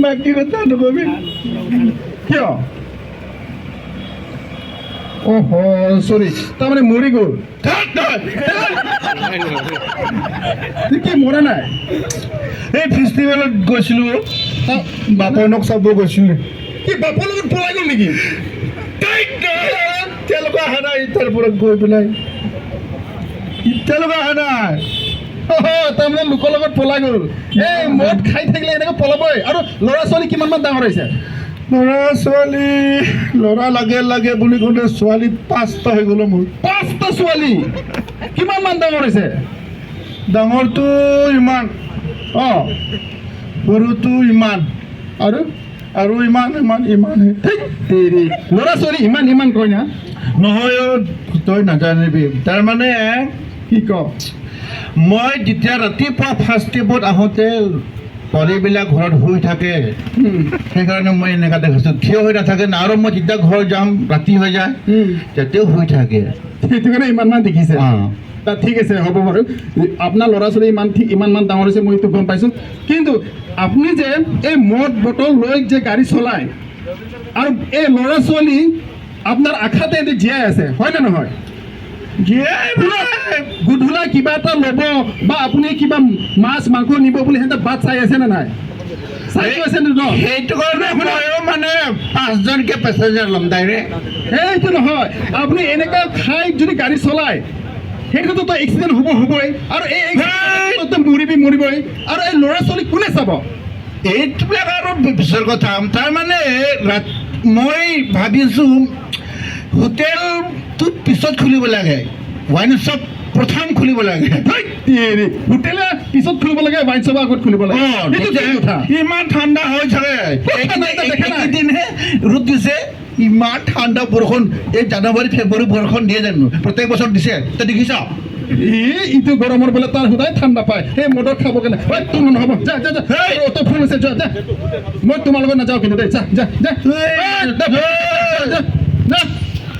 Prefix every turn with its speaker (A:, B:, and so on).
A: মাইকী কথা নকবি।
B: কিয়? অহ, চৰি, তাৰমানে মৰি গ'ল?
A: থাক তই।
B: কি মৰা নাই?
A: এই ফেষ্টিভেলত গৈছিলোঁ, বাপনক চাব গৈছিলোঁ।
B: কি বাপৰ লগত পলাই গ'ল নেকি?
A: তেওঁলোকে অহা নাই, তাৰ পৰা গৈ পেলাই তেওঁলোকে অহা নাই।
B: তাৰমানে লোকৰ লগত পলাই গ'ল। এই মদ খাই থাকিলে এনেকৈ পলাবই। আৰু ল'ৰা ছোৱালী কিমানমান ডাঙৰ হৈছে?
A: ল'ৰা ছোৱালী, ল'ৰা লাগে লাগে বুলি কওঁতে ছোৱালী পাঁচটা হৈ গ'ল মোৰ।
B: পাঁচটা ছোৱালী, কিমানমান ডাঙৰ হৈছে?
A: ডাঙৰটো ইমান, সৰুটো ইমান।
B: আৰু?
A: আৰু ইমান ইমান ইমানহে।
B: ঠিক তেৰি, ল'ৰা ছোৱালী ইমান ইমান কয় না।
A: নহয় অ', তই নাজানিবি। তাৰমানে
B: কি ক?
A: মই যেতিয়া ৰাতিপুৱা ফাৰ্ষ্ট টেপত আহোঁতে পোৱালীবিলাক ঘৰত শুই থাকে। সেইকাৰণে মই এনেকুৱা দেখিছোঁ, থিয় হৈ নাথাকে না। আৰু মই যেতিয়া ঘৰ যাম, ৰাতি হৈ যায়, তেতিয়াও শুই থাকে।
B: সেইটো কাৰণে ইমানমান দেখিছে।
A: অঁ।
B: তা ঠিক আছে, হ'ব বাৰু। আপোনাৰ ল'ৰা ছোৱালী ইমান ঠিক ইমানমান ডাঙৰ হৈছে, মই এইটো গম পাইছোঁ। কিন্তু আপুনি যে এই মদ বটল লৈ যে গাড়ী চলায় আৰু এই ল'ৰা ছোৱালী আপোনাৰ আশাতে এদি জীয়াই আছে, হয়নে নহয়?
A: জীয়াই মানে
B: গধূলা কিবা এটা ল'ব বা আপুনি কিবা মাছ মাংস নিব বুলি সিহঁতে বাট চাই আছে নে নাই? চাই আছে নে ন?
A: সেইটো কাৰণে ময়ো মানে পাঁচজনকে পেচেঞ্জাৰ ল'ম ডাইৰেক্ট।
B: সেইটো নহয়, আপুনি এনেকুৱা খাই যদি গাড়ী চলায়, সেইটোতো তো এক্সিডেণ্ট হ'ব হ'বই। আৰু এই এক্সিডেণ্টত মৰিবি মৰিবই। আৰু এই ল'ৰা ছোৱালী কোনে চাব?
A: এইবিলাক আৰু পিছৰ কথা। তাৰমানে মই ভাবিছোঁ, হোটেলটো পিছত খুলিব লাগে, ৱাইন শ্বপ প্ৰথম খুলিব লাগে।
B: ধেইত তেৰি, হোটেলে পিছত খুলিব লাগে, ৱাইন শ্বপ আগত খুলিব লাগে? সেইটো কি কথা?
A: ইমান ঠাণ্ডা হৈ থাকে।
B: ক'ত ঠাণ্ডা? এতিয়া দেখা নাই।
A: এইকেইদিনহে ৰ'দ দিছে, ইমান ঠাণ্ডা বৰষুণ। এই জানুৱাৰী ফেব্ৰুৱাৰী বৰষুণ দিয়ে জানো? প্ৰত্যেক বছৰ দিছে, তই দেখিছ?
B: ই ইটো গৰমৰ বোলে তাৰ সদায় ঠাণ্ডা পায় সেই মদত খাব কেনে। ঐ, তোৰ নহ'ব, যা যা যা।
A: হেই!
B: অ, তোৰ ফোন আছে, যা যা। মই তোমাৰ লগত নাযাওঁ কিন্তু দেই। যা যা যা।
A: এই,
B: যা, যা, যা।